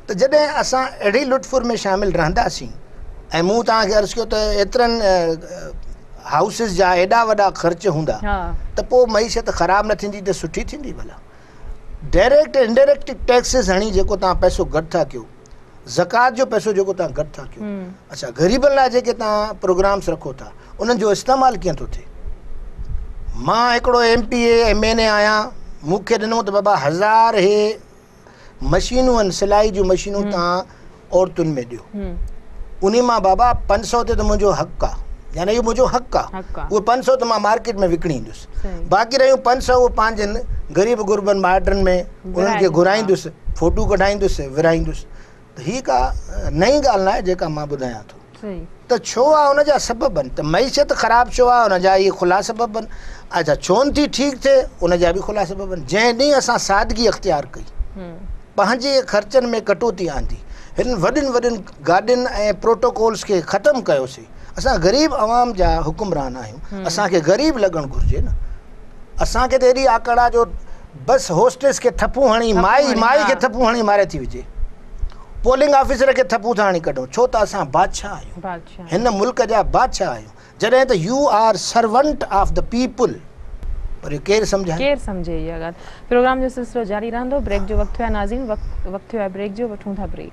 ته جڏهن اسان اهڙي لٽ ڦر ۾ شامل رهنداسين ۽ مون توهان کي عرض ڪيو ته ايترن هائوسز جا ايڏا وڏا خرچ هوندا ته پوء معيشت خراب نه ٿيندي ته سٺي ٿيندي ڀلا. ڊائريڪٽ انڊائريڪٽ ٽيڪسز هڻي جيڪو توهان پئسو گڏ ٿا ڪيو، زڪوات جو پئسو جيڪو توهان گڏ ٿا ڪيو، اڇا غريبن لاء جيڪي توهان پروگرامس رکو ٿا انهن جو استعمال ڪيئن ٿو ٿئي؟ مان هڪڙو M P A M N A آهيان، مون کي ڏنو ته بابا هزار هي مشينون آهن سلائي جون مشينون توهان عورتن ۾ ڏيو انهي مان بابا 500 تي ته منهنجو حق آ يعني اهو منهنجو حق آ اهي 500 ته مان مارڪيٽ ۾ وڪڻي ايندس باقي رهيون 500 اهي پنهنجن غريب غربن مائٽن ۾ انهن کي گهرائيندس فوٽو ڪڍائيندس ورهائيندس ته هي ڪا نئين ڳالهه ناهي جيڪا مان ٻڌايان ٿو ته ڇو آ ان جا سبب آهن ته معيشت خراب ڇو آ ان جا اهي کلا سبب آهن اڇا ڇو نه ٿي ٺيڪ ٿئي ان جا به کلا سبب آهن جنهن ڏينهن اسان سادگي اختيار ڪئي پنهنجي خرچن ۾ ڪٽوتي آندي هن وڏين وڏين گاڏين ۽ پروٽوڪولس کي ختم ڪيوسي اسان غريب عوام جا حڪمران آهيون اسان کي غريب لڳڻ گهرجي نه اسان کي ته ايڏي آڪڙ آ جو بس هوسٽس کي ٿپون هڻي مائي مائي کي ٿپون هڻي ماري ٿي وجهي پولنگ آفيسر کي ٿپون ٿا هڻي ڪڍون ڇو ته اسان بادشاهه آهيون هن ملڪ جا بادشاهه آهيون جڏهن ته you are servant of the people. پر اهو ڪير سمجهائي؟ ڪير سمجهي اها ڳالهه. پروگرام جو سلسلو جاري رهندو. بريڪ جو وقت ٿيو آهي ناظرين وقت ٿيو آهي بريڪ جو وٺون ٿا بريڪ.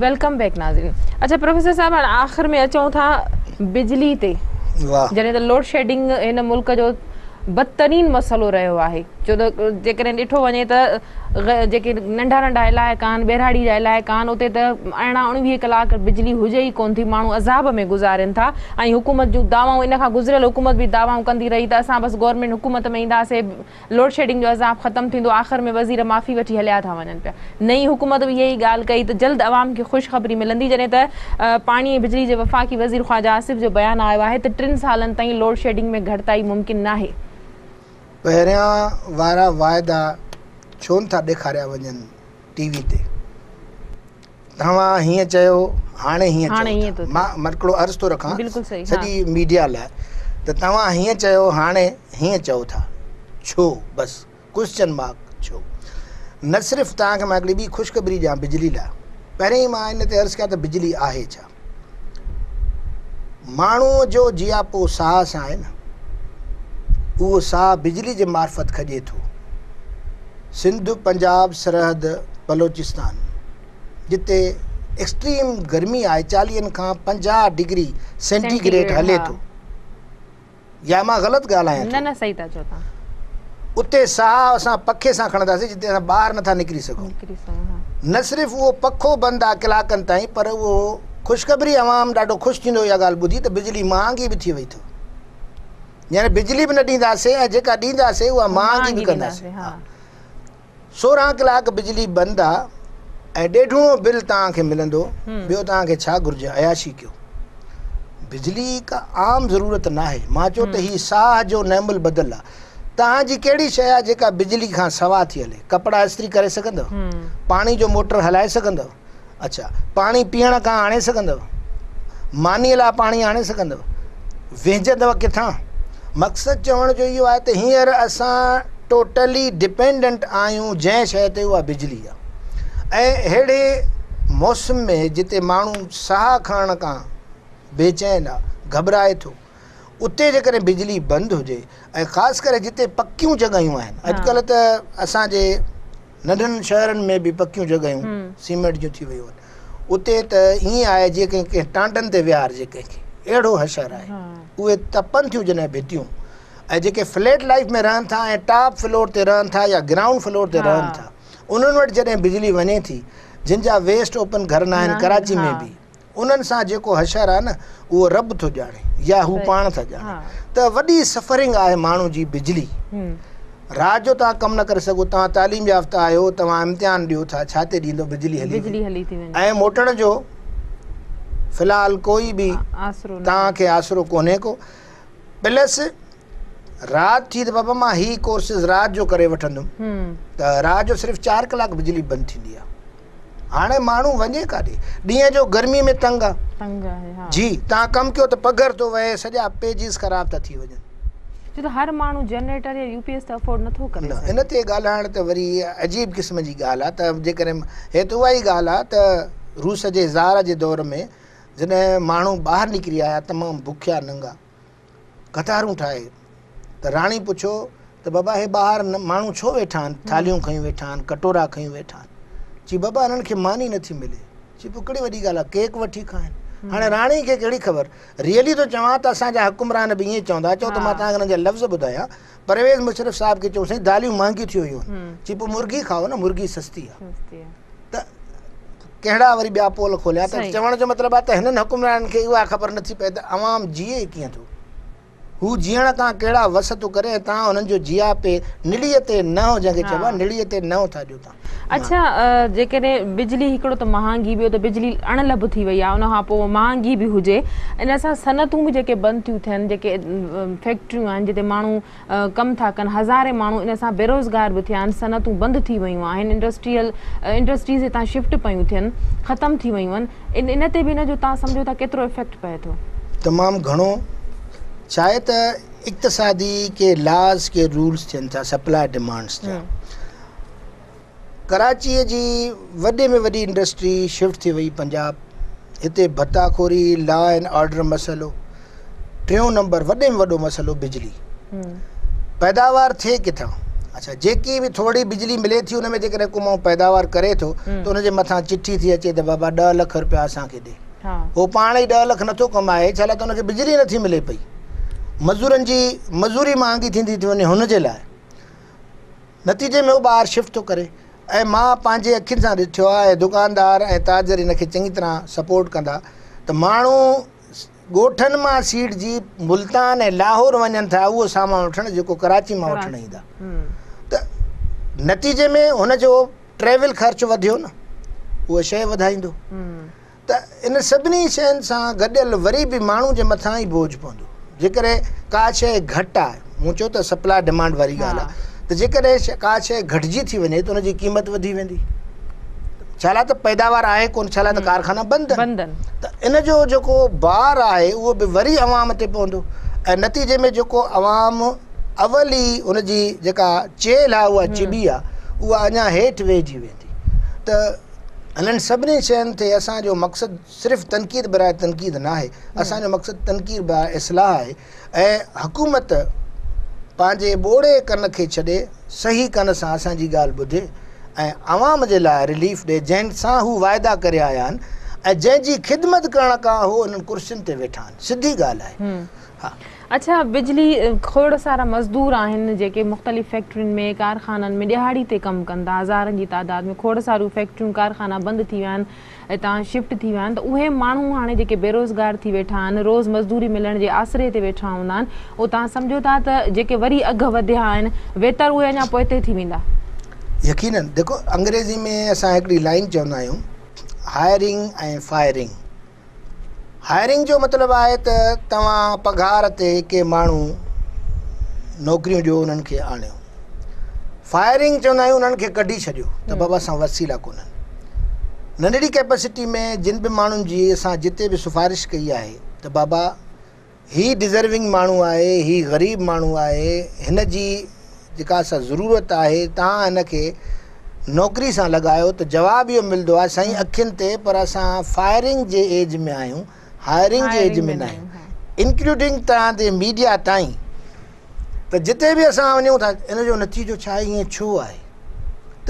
Welcome back ناظرين اڇا پروفيسر صاحب هاڻ آخر ۾ اچون ٿا بجلي تي جڏهن ته لوڊ شيڊنگ هن ملڪ جو بدترين مسئلو رهيو آهي ڇو ته جيڪڏهن ڏٺو وڃي ته جيڪي ننڍا ننڍا علائقا آهن ٻهراڙي جا علائقا آهن اتي ته 18 اڻويهه ڪلاڪ بجلي هجي ئي ڪونه ٿي ماڻهو عذاب ۾ گذارين ٿا ۽ حڪومت جون دعوائون ان کان گذريل حڪومت به دعوائون ڪندي رهي ته اسان بس گورنمينٽ حڪومت ۾ اينداسي لوڊشيڊنگ جو عذاب ختم ٿيندو آخر ۾ وزير معافي وٺي هليا ٿا وڃن پيا نئين حڪومت به اها ئي ڳالهه ڪئي ته جلد عوام کي خوشخبري ملندي جڏهن ته پاڻي ۽ بجلي جي وفاقي وزير خواجه آصف جو بيان آيو آهي ته ٽن سالن تائين لوڊشيڊنگ ۾ گهٽتائي ممڪن ناهي. پهريان وارا واعدا ڇو نه ٿا ڏيکاريا وڃن ٽي وي تي. توهان هيئن چيو هاڻي هيئن چئو ٿا. مان هڪڙو عرض ٿو رکان سڄي ميڊيا لاء ته توهان هيئن چيو هاڻي هيئن چئو ٿا ڇو بس ڪوئسچن مارڪ ڇو؟ نه صرف توهان کي مان هڪڙي ٻي خوشخبري ڏيان بجلي لاء پهرين ئي مان ان تي عرض ڪيان ته بجلي آهي ڇا؟ ماڻهوء جو جياپو ساهه سان آهي نه اهو ساهه بجلي جي معرفت کڄي ٿو. سنڌ، پنجاب، سرحد، بلوچستان جتي ايڪسٽريم گرمي آهي چاليهن کان 50 ڊگري سينٽي گريڊ هلي ٿو. يا مان غلط ڳالهايان ٿو؟ نه نه صحيح ٿا چئو توهان. اتي ساهه اسان پکي سان کڻنداسين جتي اسان ٻاهر نٿا نڪري سگهون. نڪري سگهون ها. نه صرف اهو پکو بند آ ڪلاڪن تائين پر اهو خوشخبري عوام ڏاڍو خوش ٿيندو اها ڳالهه ٻڌي ته بجلي مهانگي به ٿي وئي اٿو. يعني بجلي به نه ڏينداسين ۽ جيڪا ڏينداسين اها مهانگي به ڪنداسين. ها. 16 ڪلاڪ بجلي بند آ ۽ ڏيڍوڻو بل توهان کي ملندو ٻيو توهان کي ڇا گهرجي عياشي ڪيو بجلي ڪا عام ضرورت ناهي مان چيو ته هي ساهه جو نعم البدل آ توهان جي ڪهڙي شيء آ جيڪا بجلي کان سوا ٿي هلي ڪپڙا استري ڪري سگهندؤ پاڻي جو موٽر هلائي سگهندؤ اڇا پاڻي پيئڻ کان آڻي سگهندؤ؟ مانيء لاء پاڻي آڻي سگهندؤ؟ وهنجندؤ ڪٿان؟ مقصد چوڻ جو اهو آهي ته هينئر اسان ٽوٽلي ڊپينڊنٽ آهيون جنهن شيء تي اها بجلي آهي ۽ اهڙي موسم ۾ جتي ماڻهو ساهه کڻڻ کان بيچين آهي گهٻرائي ٿو اتي جيڪڏهن بجلي بند هجي ۽ خاص ڪري جتي پڪيون جڳهيون آهن اڄڪلهه ته اسان جي ننڍن شهرن ۾ به پڪيون جڳهيون سيمينٽ جون ٿي ويون آهن اتي ته ائين آهي جيئن ڪنهن ڪنهن ٽانڊن تي ويهارجي ڪنهن کي اهڙو حشر آهي اهي تپن ٿيون جڏهن ڀتيون ۽ جيڪي فليٽ لائف ۾ رهن ٿا ۽ ٽاپ فلور تي رهن ٿا يا گرائونڊ فلور تي رهن ٿا انهن وٽ جڏهن بجلي وڃي ٿي جن جا ويسٽ اوپن گهر نه آهن ڪراچي ۾ به انهن سان جيڪو حشر آهي نه اهو رب ٿو ڄاڻي يا هو پاڻ ٿا ڄاڻن ته وڏي سفرنگ آهي ماڻهو جي بجلي رات جو توهان ڪم نه ڪري سگهو توهان تعليم يافته آهيو توهان امتحان ڏيو ٿا ڇا تي ڏيندو بجلي هلي بجلي هلي ٿي وڃي ۽ موٽڻ جو في الحال ڪوئي به توهان کي آسرو ڪونهي ڪو پلس رات ٿي ته بابا مان هي ڪورسز رات جو ڪري وٺندم ته رات جو صرف 4 ڪلاڪ بجلي بند ٿيندي آهي هاڻي ماڻهو وڃي ڪاڏي؟ ڏينهن جو گرمي ۾ تنگ آ. تنگ آهي ها. جي توهان ڪم ڪيو ته پگهر ٿو وهي سڄا پيجز خراب ٿا ٿي وڃن. ڇو ته هر ماڻهو جنريٽر يا يو پي ايس ته افورڊ نٿو ڪري نه سگهي. ان تي ڳالهائڻ ته وري عجيب قسم جي ڳالهه آ ته جيڪڏهن هي ته اها ئي ڳالهه آ ته روس جي زار جي دور ۾ جڏهن ماڻهو ٻاهر نڪري آيا تمام بکيا ننگا قطارون ٺاهي ته راڻي پڇيو ته بابا هي ٻاهر ماڻهو ڇو ويٺا آهن ٿالهيون کنيون ويٺا آهن ڪٽورا کنيون ويٺا آهن چي بابا هنن کي ماني نٿي ملي چي پوء ڪهڙي وڏي ڳالهه آهي ڪيڪ وٺي کائن هاڻي راڻي کي ڪهڙي خبر ريئلي ٿو چوان ته اسان جا حڪمران به ائين چوندا چئو ته مان توهان کي هنن جا لفظ ٻڌايان پرويز مشرف صاحب کي چئون سائين داليون مهانگيون ٿي ويون آهن چي پوء مرغي کائو نه مرغي سستي آهي ته ڪهڙا وري ٻيا پول کوليا ته چوڻ جو مطلب آهي ته هنن حڪمرانن کي اها خبر نٿي پئي ته عوام جيئي ڪيئن ٿو هو جيئڻ کان ڪهڙا وس ٿو ڪري ۽ توهان هنن جو جياپي نڙيء تي ننهن جنهن کي چئبو آهي نڙيء تي ننهن ٿا ڏيو توهان. اڇا جيڪڏهن بجلي هڪڙو ته مهانگي ٻيو ته بجلي اڻ لڀ ٿي وئي آهي ان کان پوء مهانگي به هجي ان سان صنعتون به جيڪي بند ٿيون ٿين جيڪي فيڪٽريون آهن جتي ماڻهو ڪم ٿا ڪن هزارين ماڻهو ان سان بيروزگار به ٿيا آهن صنعتون بند ٿي ويون آهن انڊسٽريل انڊسٽريز هتان شفٽ پيون ٿين ختم ٿي ويون آهن ان ان تي به ان جو توهان سمجهو ٿا ڪيترو افيڪٽ پئي ٿو؟ تمام گهڻو ڇا آهي ته اقتصادي ڪي لاز ڪي رولز ٿين ٿا سپلاء ڊمانڊس جا. ڪراچيء جي وڏي ۾ وڏي انڊسٽري شفٽ ٿي وئي پنجاب، هتي ڀتا خوري، لا اينڊ آرڊر مسئلو، ٽيون نمبر وڏي ۾ وڏو مسئلو بجلي. پيداوار ٿئي ڪٿان؟ اڇا جيڪي به ٿورڙي بجلي ملي ٿي ان ۾ جيڪڏهن ڪو ماڻهو پيداوار ڪري ٿو ته ان جي مٿان چٺي ٿي اچي ته بابا ڏهه لک روپيا اسان کي ڏي. هو پاڻ ئي ڏهه لک نٿو ڪمائي ڇا لاء ته ان کي بجلي نٿي ملي پئي. مزورن جي مزوري مهانگي ٿيندي ٿي وڃي هن جي لاء. نتيجي ۾ هو ٻاهر شفٽ ٿو ڪري ۽ مان پنهنجي اکين سان ڏٺو آهي ۽ دڪاندار ۽ تاجر ان کي چڱي طرح سپورٽ ڪندا ته ماڻهو ڳوٺن مان سيڙجي ملتان ۽ لاهور وڃن ٿا اهو سامان وٺڻ جيڪو ڪراچي مان وٺڻ ايندا ته نتيجي ۾ هن جو ٽريول خرچ وڌيو نه اهو شيء وڌائيندو. ته ان سڀني شين سان گڏيل وري به ماڻهو جي مٿان ئي بوجه پوندو. جيڪڏهن ڪا شيء گهٽ آهي، مون چيو ته سپلاء ڊمانڊ واري ڳالهه آهي ته جيڪڏهن ڪا شيء گهٽجي ٿي وڃي ته ان جي قيمت وڌي ويندي. ڇا لاء ته پيداوار آهي ڪونه، ڇا لاء ته ڪارخانا بند آهن. ته ان جو جيڪو بار آهي اهو به وري عوام تي پوندو ۽ نتيجي ۾ جيڪو عوام اول ئي ان جي جيڪا چيلهه آهي اها چٻي آهي اها اڃا هيٺ ويهجي ويندي ته انهن سڀني شين تي اسان جو مقصد صرف تنقيد براء تنقيد ناهي، اسان جو مقصد تنقيد براء اصلاح آهي ۽ حڪومت پنهنجي ٻوڙي ڪن کي ڇڏي صحيح ڪن سان اسان جي ڳالهه ٻڌي ۽ عوام جي لاء رليف ڏي جنهن سان هو واعدا ڪري آيا آهن ۽ جنهن جي خدمت ڪرڻ کان هو انهن ڪرسين تي ويٺا آهن سڌي ڳالهه آهي. ها. اڇا بجلي کوڙ سارا مزدور آهن جيڪي مختلف فيڪٽرين ۾ ڪارخانن ۾ ڏهاڙي تي ڪم ڪن ٿا هزارن جي تعداد ۾ کوڙ ساريون فيڪٽريون ڪارخانا بند ٿي ويا آهن اتان شفٽ ٿي ويا آهن ته اهي ماڻهو هاڻي جيڪي بيروزگار ٿي ويٺا آهن روز مزدوري ملڻ جي آسري تي ويٺا هوندا آهن اهو توهان سمجهو ٿا ته جيڪي وري اگهه وڌيا آهن ويتر اهي اڃا پوئتي ٿي ويندا. يقينن ديکو انگريزي ۾ اسان هڪڙي لائين چوندا آهيون هائرنگ ۽ فائرنگ. هائرنگ جو مطلب آهي ته توهان پگهار تي ڪي ماڻهو نوڪريون ڏيو انهن کي آڻيو. فائرنگ چوندا آهيون انهن کي ڪڍي ڇڏيو ته بابا اسان وسيلا ڪونهن. ننڍڙي ڪيپسٽي ۾ جن به ماڻهن جي اسان جتي به سفارش ڪئي آهي ته بابا هي ڊزرونگ ماڻهو آهي، هي غريب ماڻهو آهي، هن جي جيڪا سا ضرورت آهي توهان هن کي نوڪري سان لڳايو ته جواب اهو ملندو آهي سائين اکين تي پر اسان فائرنگ جي ايج ۾ آهيون هائرنگ جي ايج ۾ نه آهيون انڪلوڊنگ توهان جي ميڊيا تائين ته جتي به اسان وڃون ٿا ان جو نتيجو ڇا آهي ائين ڇو آهي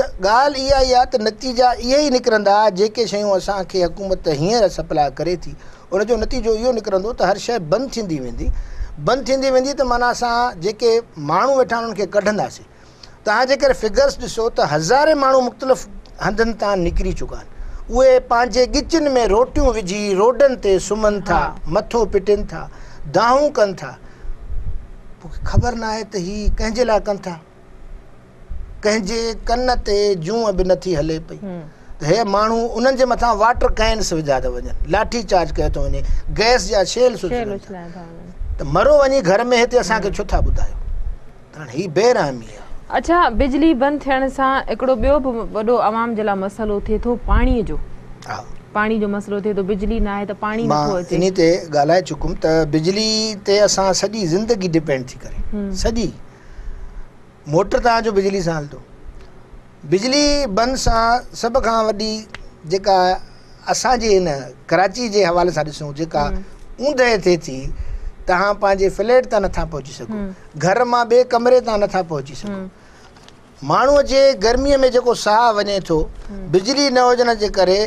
ته ڳالهه اها ئي آهي ته نتيجا اهي ئي نڪرندا جيڪي شيون اسان کي حڪومت هينئر سپلاء ڪري ٿي ان جو نتيجو اهو نڪرندو ته هر شيء بند ٿيندي ويندي، بند ٿيندي ويندي ته معنيٰ اسان جيڪي ماڻهو ويٺا آهن انهن کي ڪڍنداسين. توهان جيڪر فگرس ڏسو ته هزارين ماڻهو مختلف هنڌن تان نڪري چڪا آهن. اهي پنهنجي ڳچين ۾ روٽيون وجهي روڊن تي سمهن ٿا، مٿو پٽين ٿا، دانهون ڪن ٿا. مون کي خبر ناهي ته هي ڪنهن جي لاء ڪن ٿا. ڪنهن جي ڪن تي جونء به نٿي هلي پئي ته هي ماڻهو انهن جي مٿان واٽر ڪينس وڌا ٿا وڃن، لاٺي چارج ڪيو ٿو وڃي، گئس جا شيلس اڇلن ٿا ته مرو وڃي گهر ۾ هتي اسان کي ڇو ٿا ٻڌايو ته هاڻي هي بي رحمي آهي. اڇا بجلي بند ٿيڻ سان هڪڙو ٻيو به وڏو عوام جي لاء مسئلو ٿئي ٿو پاڻي جو پاڻي جو مسئلو ٿئي ٿو بجلي ناهي ته پاڻي نٿو اچي. مان انهي تي ڳالهائي چڪم ته بجلي تي اسان سڄي زندگي ڊپينڊ ٿي ڪري سڄي موٽر توهان جو بجلي سان هلندو. بجلي بند سان سڀ کان وڏي جيڪا اسان جي هن ڪراچي جي حوالي سان ڏسون جيڪا اوندهه ٿئي ٿي توهان پنهنجي فليٽ تان نٿا پهچي سگهو گهر مان ٻئي ڪمري تان نٿا پهچي سگهو ماڻهوء جي گرميء ۾ جيڪو ساهه وڃي ٿو بجلي نه هجڻ جي ڪري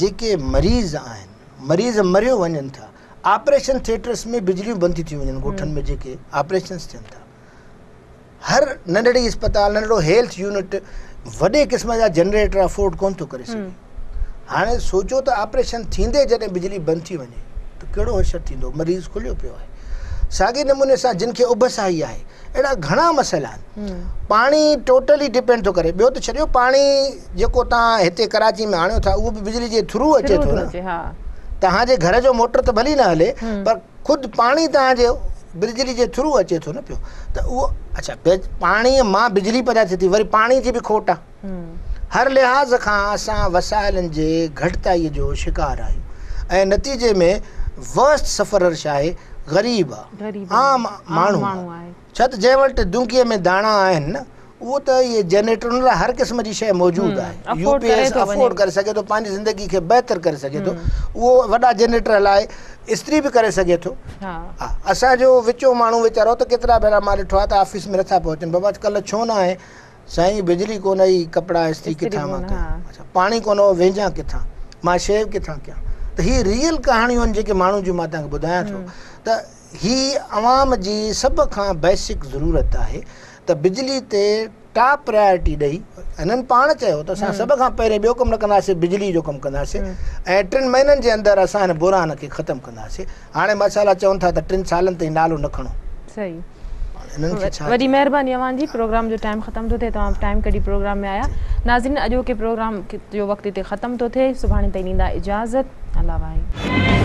جيڪي مريض آهن مريض مريو وڃن ٿا آپريشن ٿيٽرس ۾ بجليون بند ٿي ٿيون وڃن ڳوٺن ۾ جيڪي آپريشنس ٿين ٿا هر ننڍڙي اسپتال ننڍڙو هيلٿ يونٽ وڏي قسم جا جنريٽر افورڊ ڪون ٿو ڪري سگهي هاڻي سوچو ته آپريشن ٿيندي جڏهن بجلي بند ٿي وڃي ته ڪهڙو حشر ٿيندو مريض کليو پيو آهي ساڳي نموني سان جن کي اڀ ساهي آهي اهڙا گهڻا مسئلا آهن پاڻي ٽوٽلي ڊپينڊ ٿو ڪري ٻيو ته ڇڏيو پاڻي جيڪو توهان هتي ڪراچي ۾ آڻيو ٿا اهو به بجلي جي ٿرو اچي ٿو نه توهان جي گهر جو موٽر ته ڀلي نه هلي پر خود پاڻي توهان جي بجلي جي ٿرو اچي ٿو نه پيو ته اهو اڇا پاڻي مان بجلي پيدا ٿئي ٿي وري پاڻي جي به کوٽ آهي هر لحاظ کان اسان وسائلن جي گهٽتائي جو شڪار آهيون ۽ نتيجي ۾ ورسٽ سفرر ڇا آهي غريب آهي عام ماڻهو آهي ڇا ته جنهن وٽ دونگيء ۾ داڻا آهن نه اهو ته اهي جنريٽرن لاء هر قسم جي شيء موجود آهي، يو پي ايس افورڊ ڪري سگهي ٿو، پنهنجي زندگي کي بهتر ڪري سگهي ٿو، اهو وڏا جنريٽر هلائي استري به ڪري سگهي ٿو. اسان جو وچون ماڻهو ويچارو ته ڪيترا ڀيرا مان ڏٺو آهي ته آفيس ۾ نٿا پهچن، بابا ڪلهه ڇو نه آئين؟ سائين بجلي ڪونه هئي، ڪپڙا استري ڪٿان مان ڪيان، اڇا پاڻي ڪونه هو وهنجان ڪٿان، مان شيو ڪٿان ڪيان؟ ته هي ريئل ڪهاڻيون آهن جيڪي ماڻهن جون مان توهان کي ٻڌايان ٿو ته هي عوام جي سڀ کان بيسڪ ضرورت آهي ته بجلي تي ٽاپ پرائرٽي ڏئي. هنن پاڻ چيو ته اسان سڀ کان پهرين ٻيو ڪم نه ڪنداسين بجلي جو ڪم ڪنداسين ۽ 3 مهينن جي اندر اسان هن بحران کي ختم ڪنداسين. هاڻي ماشاءالله چون ٿا ته 3 سالن تائين نالو نه کڻو. صحيح وڏي مهرباني اوهان جي. پروگرام جو ٽائيم ختم ٿو ٿئي، توهان ٽائيم ڪڍي پروگرام ۾ آيا. ناظرين اڄوڪي پروگرام جو وقت هتي ختم ٿو ٿئي، سڀاڻي تائين ڏيندا اجازت. الله واهي.